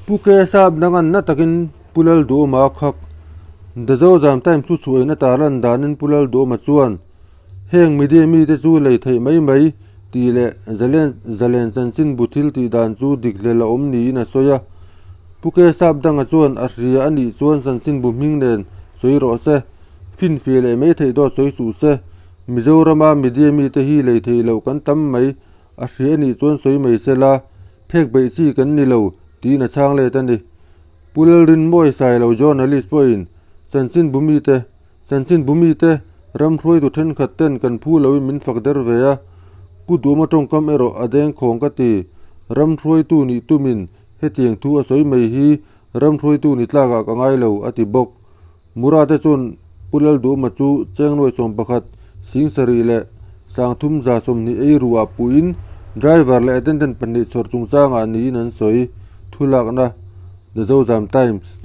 Pu Kesap dangan na takin Pu Lalduhawma a khak. The Zozam Times chu chhuahin a tarlan danin Pu Lalduhawma chuan, Heng media mite chu lei theih mai mai tih leh zalen zalen chanchinbu thil tih dan chu dik hlel a awm niin a sawi a. Pu Kesap danga chuan a hria a nih chuan chanchinbu hming nen sawi rawh se, finfiah leh mai theih dawt sawi suh se. Mizorama media mite hi lei theih loh kan tam mai a hria a nih chuan sawi mai se la, phek beih chi kan ni lo tiin a chhang let a ni. Pu Lalrinmawi Sailo journalist pawhin chanchinbu mite chanchinbu mite ram hruaitu thenkhat ten kan phu loin min fak der ve a, Pu Duhma tawngkam erawh a deng khawng ka ti. Ram hruaitu nih tumin hetiang thu a sawi mai hi ram hruaitu ni tlakah ka ngai lo a ti bawk. Mura te chuan Pu Lalduhma chu Chengnuai 11, Singsarih leh 3120 ei ruah puhin driver leh attendant pahnih chhawr chungchangah niin an sawi. Thulakna, The Zozam Times.